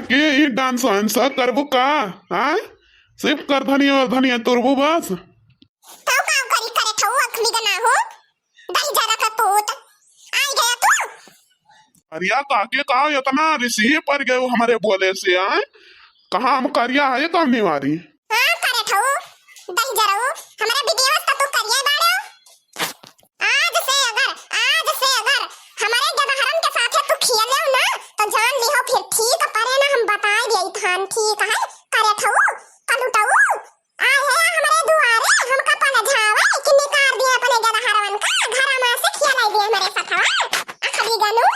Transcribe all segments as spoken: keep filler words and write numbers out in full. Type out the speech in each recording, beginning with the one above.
के ई dance वांस करबू का? हाँ, सिर्फ करधनी वरधनी तुरबू बस। तो का करी करे ठऊ अखली गना हो, दही जरा का पूत, आई गया तू। अरिया काकी का इतना रिसिये पड़ गए हो हमरे बोले से, आए? कहाँ हम करिया है कम निवारी? हाँ, करे ठऊ, दही जराऊ, हमरे video तो तू करिया बाड़ो। आज से अगर, आज से अगर हमरे गदहरन के साथे तू खियलेउ ना, तो जान लिहो फिर ठीक परे ना हम बताए दिए थान, ठीक है? करे ठऊ, कलुटऊ, आए है हमरे दुआरे, हमका पलझावे कि निकार दिए अपने गदहरवन का, घरा में से खियलाई दिए हमरे सथवा, अखली गनू।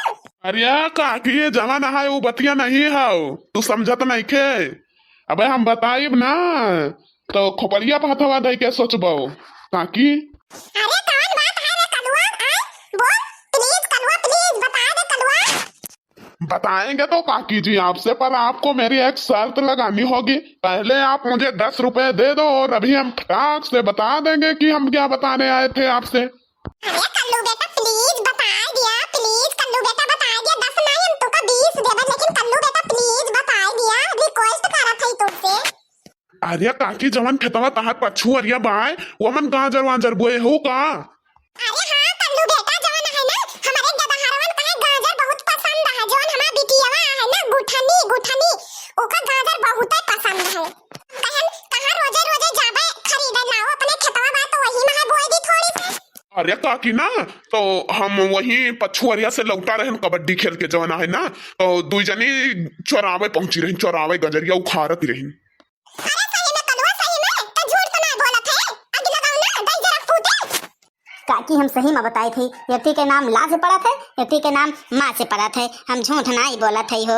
अरे काकी, ये जवन है वो बतिया नहीं है, तू समझत नहीं खे। अबे हम बताइब ना, तो खोपड़िया पे हथवा दे के सोचबो, काकी। अरे कौन बात है रे कलुआ, आए? बोल, please कलुआ, please बता दे कलुआ। बताएंगे तो काकी जी आपसे, पर आपको मेरी एक शर्त लगानी होगी। पहले आप मुझे दस रुपए दे दो और अभी हम फटाक से बता देंगे कि हम क्या बताने आए थे आपसे। अरे कल्लू बेटा, please बताए दिया, please कल्लू बेटा बताए दिया, दस नहीं हम तुका बीस देबे, लेकिन कल्लू बेटा please बताए दिया, request करत हई तुमसे। अरे काकी, जवन खेतवा तहार पछुअरिया बाय, वमन गाजर वाजर बोए हो का? अरे हाँ कल्लू बेटा, जवन है ना, हमरे गदहरवन कहे गाजर बहुत पसंद है, जवन हमार बिटियावा है ना, गुठनी, गुठनी, ओका गाजर बहुत ही पसंद है। कहन कहाँ रोजे रोजे जाबे खरीदे, लाओ अपने खेतवा बा तो वही में है, बोए दी थोड़ी से। अरे काकी ना, तो हम वही पछुअरिया से लौटा रहन कबड्डी खेल के जवन है ना, तो दुई जनी चोरावे पहुंची रहिन, चोरावे गजरिया उखाड़त रहिन। अरे सही में कलुआ, सही में? तो झूठ तो ना बोलत है। आग लगाओ ना, दई जरा फूटे। काकी हम सही में बताए थे, यती के नाम ला से पड़त है, यती के नाम माँ से पड़त है, हम झूठ नाई बोलत है हो।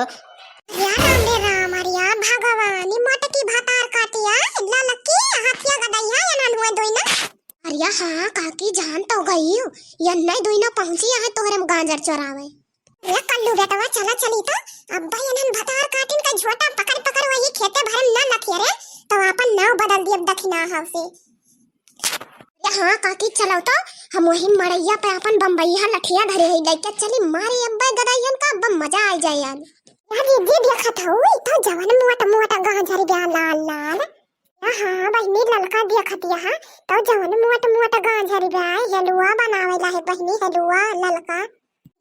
या राम रे राम, अरे या भगवान, ई मोटकी भतार काटिया, ललकी हथिया गदइया, ये नान हुए दोई ना। अरे हाँ काकी, जान तो गई, ये नहीं दोई ना पहुँची है तोहरे में गाजर चोरावे। ए कल्लू बेटवा, चला चली तो। अब भाई इन्हन भतार काटिन का झोटा पकड़ पकड़ वही खेते भरे में ना लखिया रे, तो आपन नाव बदल दिए दखिना हाव से। ए हाँ काकी, चलो तो, हम वही मड़ैया पे आपन बम्बैया लठिया धरे है, लेके चली मारे अब्बे गदाइयन का, अब्बा मजा आ जाए यार। यार ये, ये देखत हऊ, ई तो जवन मोट मोट गाजर गया लाल लाल। हाँ, हाँ, बहिनी, ललका देखत यहाँ, तो जवन मोट मोट गाजर बा, हलुआ बनावे ला है बहिनी, हलुआ ललका।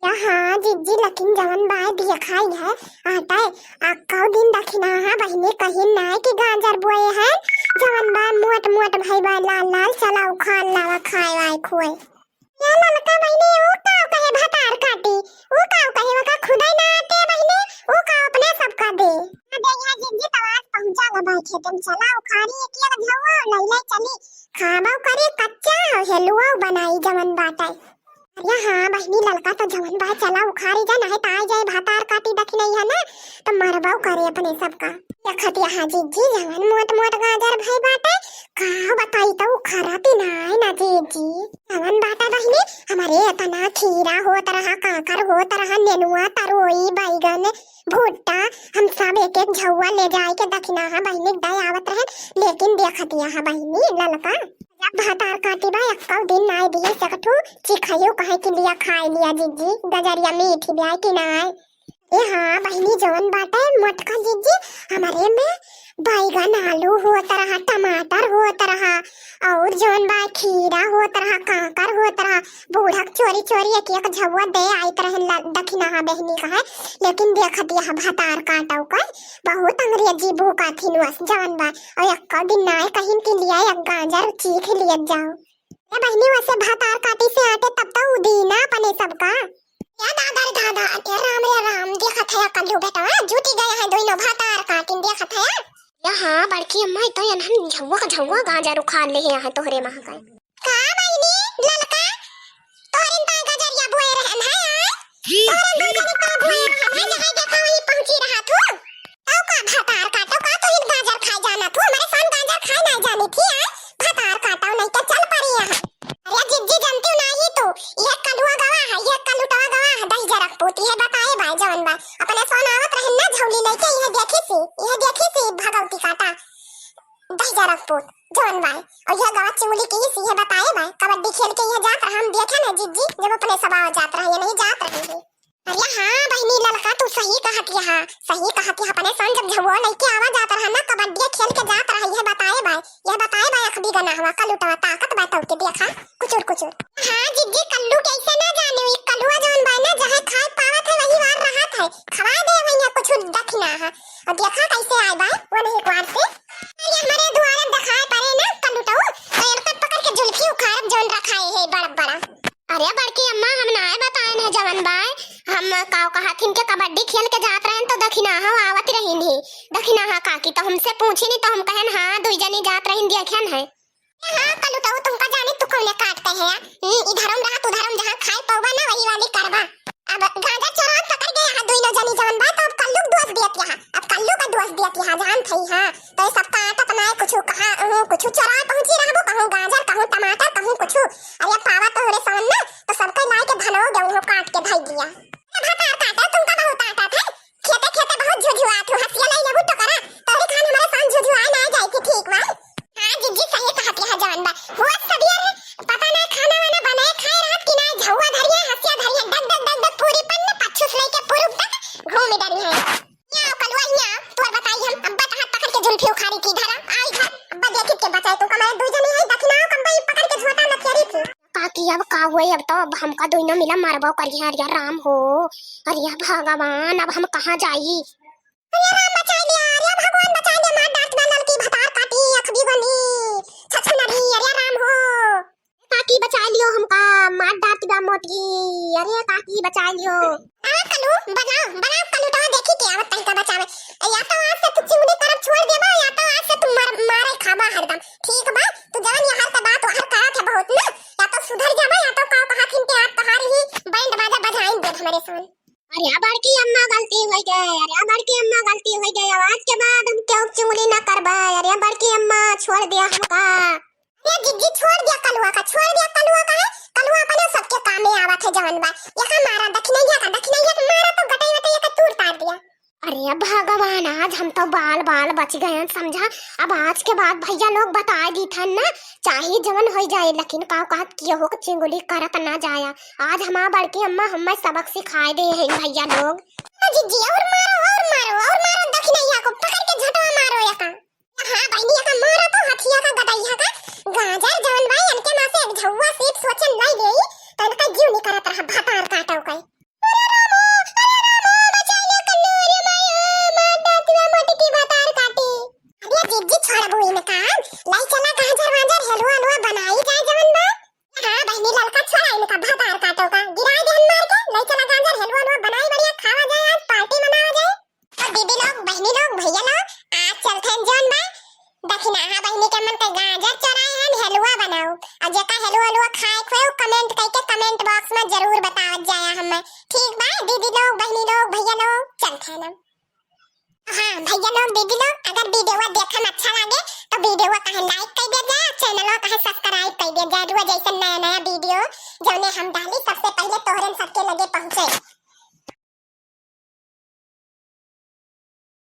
या हाँ, जिज्जी, लेकिन जवन बा, देखाई है, आटा है, अक्कौ दिन दखिना है बहिनी, कहीं ना कि गाजर बोए है, जवन बा, मोट मोट भई बा, लाल लाल, चला उखाड़ लावा, खाए वाए खोए। या ललका बहिनी, ऊ काव कहे भतार काटी? ऊ काव कहे, ओका खुदै ना आटे बहिनी, ऊ काव अपने सबका दे। आ दे यहाँ जिज्जी, तवाज पहुँचा ला बा खेते में, चला उखाड़ी एक एक झउआ, लई लई चली, खाबो करी कच्चा, हेलुआ बनाई जवन बाटे। अरे हाँ बहिनी, ललका तो जवन बा, चला उखाड़ी जा, नहीं तो आ जाए भतार काटी दखिनैया ना, तो मरबो करे अपने सबका। देखत यहाँ जिज्जी, जवन मोट मोट गाजर भई बाटे, का बताई तो उखरत ही नाई ना जिज्जी। जवन बाटे बहिनी, हमरे एतना खीरा होत रहा, कांकर होत रहा, नेनुआ, तरोई, बैगन, भुट्टा, हम सब एक एक झउआ ले जाए के दखिना हा बहिनी दे आवत रहे, लेकिन देखत यहाँ बहिनी ललका जब भतार काटी बा, एक्कौ दिन नाई दिए सकठू चिखयो कहे कि लिया खाए लिया जिज्जी, गजरिया मीठी ब्याय कि नाई। ए हाँ बहिनी, जवन बाटे मोटका जिज्जी, हमरे में बैगन आलू होत रहा, टमाटर होत रहा, और जवन बा खीरा होत रहा, कांकर होत रहा, बूढ़क चोरी चोरी एक एक झउआ दे आइत रहे ल-, दखिना हा बहिनी कहे, लेकिन देखत यहाँ भतार काटौ का बहुत अंग्रेजी भूका थिन वस जवन बा, और एक्को दिन नाय कहिन कि लिया एक गाजर चीख लियत जाओ। ए बहिनी, वैसे भतार काटी से आटे तब तो उदीना अपने सबका। या दादा रे दादा, अरे राम रे राम, देखत है कल्लू बेटवा, जुटी गए हैं दोनों भतार काटिन, देखत है। या हाँ, बड़की अम्मा, ई तो एनहन झउआ का झउआ गाजर उखाड़ ले हैं तोहरे महा का। का बहिनी, ललका, तोहरिन ताय गजरिया बोए रहन है, आय? तोहरिन गजरिया का बोए रहन है, जहाँ देखा वहीं पहुँची रहा तू। तौ का भतार काटो का, तोहरिन गाजर खाए जाना तू, हमरे सान गाजर खाए नहीं जानी थी, आय? भतार काटो नहीं तो चल पड़ी यहाँ। अरे जिज्जी, जानती हूँ ना ये तो, ये कलुआ गवा है, ये कलुटवा गवा है, दही जरक पोती है, बताए बाय जवन बाय। अपने सोन आवत रहन ना झौली लेके, ये देखी सी, ये देखी सी भगवती काटा। दही जरक पोत, जवन बाय। और ये गवा चुंगली की सी है, बताए बाय। कबड्डी खेल के ये जात रहा, हम देखे ना जिज्जी, जब अपने सब आवा जात रहा, ये नहीं जात रहे हैं। अरे हाँ बहिनी ललका, तू सही कहत यहा, सही कहत यहा। अपने सन जब झउआ लइके आवा जात रहा ना, कबड्डिया खेल के जात रहा, यह बताए बाय, यह बताए बाय अखबी गना हवा कलुटवा, ताकत बाय तउ के देखा, कुचुर कुचुर। हाँ जिज्जी, कल्लू कैसे ना जाने, ई कलुआ जौन बाय ना, जहाँ खाए पावत है वही वार रहत है, खवा दे वही कुछ दखिना है। और देखा कैसे आए बाय वो नहीं एक बार से। ये हमारे दुआरे दिखाए पड़े ना कलुटऊ, तो इनका पकड़ के जुल्फी उखाड़ब जौन रखाए है बड़ा बड़ा। अरे बड़की अम्मा, हम नाय बताएन है जवन बाय, हम काव कहा थिन के कबड्डी खेल के जात रहेन तो दखिनाहा आवत रहिन ही, दखिनाहा काकी तो हमसे पूछी नहीं तो हम कहन हाँ दुई जनी जात रहिन देखन है। हाँ कलुटऊ, तुमका जानी तू कौने काट के है, हम्म, इधरम रहत उधरम जहाँ खाए पौबा ना वही वाली करबा। अब गाजर चोरान पकड़ गए यहाँ दुइनो जनी जवन बा, तो अब कल्लू के दोष दियत यहाँ, अब कल्लू का दोष दियत यहाँ, जान थई हाँ। तो ये सब काटत नाय, कुछु कहाँ, अ, कुछु चोराए पहुँची रहबो, कहूँ गाजर, कहूँ टमाटर, कहूँ कुछु। अरे पावा तो होरे सन ना, तो सबके लाए के धनो गए हो काट के धई दिया। ए भतार काटा, तुमका बहुत आटा था, खेते खेते बहुत झुझुआत हो, हंसिया लाई लेबू टोकरा, तोरे खान हमारे सन झुझुआए ना जाए थी, ठीक बा? हाँ जिज्जी, सही कहत यहा जवन बा, हो सबियर पता ना खाना वाना बनाए खाए रहत कि ना, झउआ धरिया, हंसिया धरिया, डग डग डग डग पूरी पन्ने पच्छुस लेके पूरुब तक घूम डरी है। यहाँ कलुआ यहाँ तोर बताई हम, अब्बा तहार पकड़ के जुल्फी उखाड़ी थी, धरा, आई घर, अब्बा देखी के बचाए, तू कमाए दुई जनी है, दखिना कम्बई पकड़ के झोटा न केरी थी। काकी अब का हुए, अब तो अब हमका दुइनो मिला मारबो करिहे, अरे राम हो, अरे भगवान, अब हम कहाँ जाई? अरे राम बचाई लिया, अरे भगवान बचाई लिया, मार डांट में ललकी भतार काटी, अखबी बनी, छछनरी, अरे राम हो। काकी बचाई लियो हमका, मार डांट बा मोटकी, अरे काकी बचाई लियो। आ कलू, बनाओ, बनाओ कलू, तो देखी के आवत तरीका बचावे। या तो आज से तू चिंगड़ी करब छोड़ देबा, या तो आज से तू मार, मारे खाबा हरदम। ठीक बा, तू जवन यहाँ के बात वहर करत है बहुत ना, या तो सुधर जाबा, या तो का कहा थिन के आज तोहार ही बैंड बाजा बजाइन देब हमरे सन। अरे बड़की अम्मा गलती होइ गए, अरे बड़की अम्मा गलती होइ गए, अब आज के बाद हम क्यों चुगली ना करबे, अरे बड़की अम्मा छोड़ दिया हमका। ए जिज्जी छोड़ दिया कलुआ का, छोड़ दिया कलुआ का है, कलुआ अपने सबके कामे आवत है जवन बा। यका मारा दखिनैया का, दखिनैया का मारा तो गटई वटई का तूर तार दिया। अरे भगवान, आज हम तो बाल बाल बच गए समझा। अब आज के बाद भैया लोग बताए दी थन ना, चाहे जवन होइ जाए, लेकिन का कहत कियो हो चिंगुली करत ना जाया। आज हमार बड़की अम्मा हमें सबक सिखाए दे हैं भैया लोग। हाँ जिज्जी, और मारो, और मारो, और मारो, दखिनैया को पकड़ के झटवा मारो यका। हाँ बहिनी, यका मारो तो हथिया का गटैया का। गाजर जवन बा, इनके माँ से एक झउआ सीप सोचन नहीं लेई, तो इनका जीव नहीं करत रहा, भतार काटो कई। अरे रामो, अरे रामो, बचाई ले कल्लू, अरे माई, ओ, मार डांट बा मोटकी भतार काटी। अरे जिज्जी छोड़बू इनका, लाई चला गाजर वाजर हलवा हलवा बनाई जाए जवन बा। हाँ बहिनी ललका छोड़ा इनका भतार काटो का, गिराई देहन मार के, लाई चला गाजर हलवा हलवा बनाई बढ़िया खावा जाए, आज पार्टी मनावा जाए। तो दीदी लोग, बहिनी लोग, भैया लोग, आज चलथन जौन बा दखिनाहा बहिनी के मन पे गाजर चोराए हन हलवा बनाओ, और जेका हलवा हलवा खाए खोए comment करके comment box में जरूर बतावत जाया हमें। ठीक बा दीदी लोग, बहिनी लोग, भैया लोग, चलथन हम। हाँ भैया लोग, दीदी लोग, अगर video देखन अच्छा लागे तो video कहे like कर दे जाए, channel कहे subscribe कर दे जाए, रोज ऐसे नया नया video जौने हम डाली सबसे पहले तोहरन सबके लगे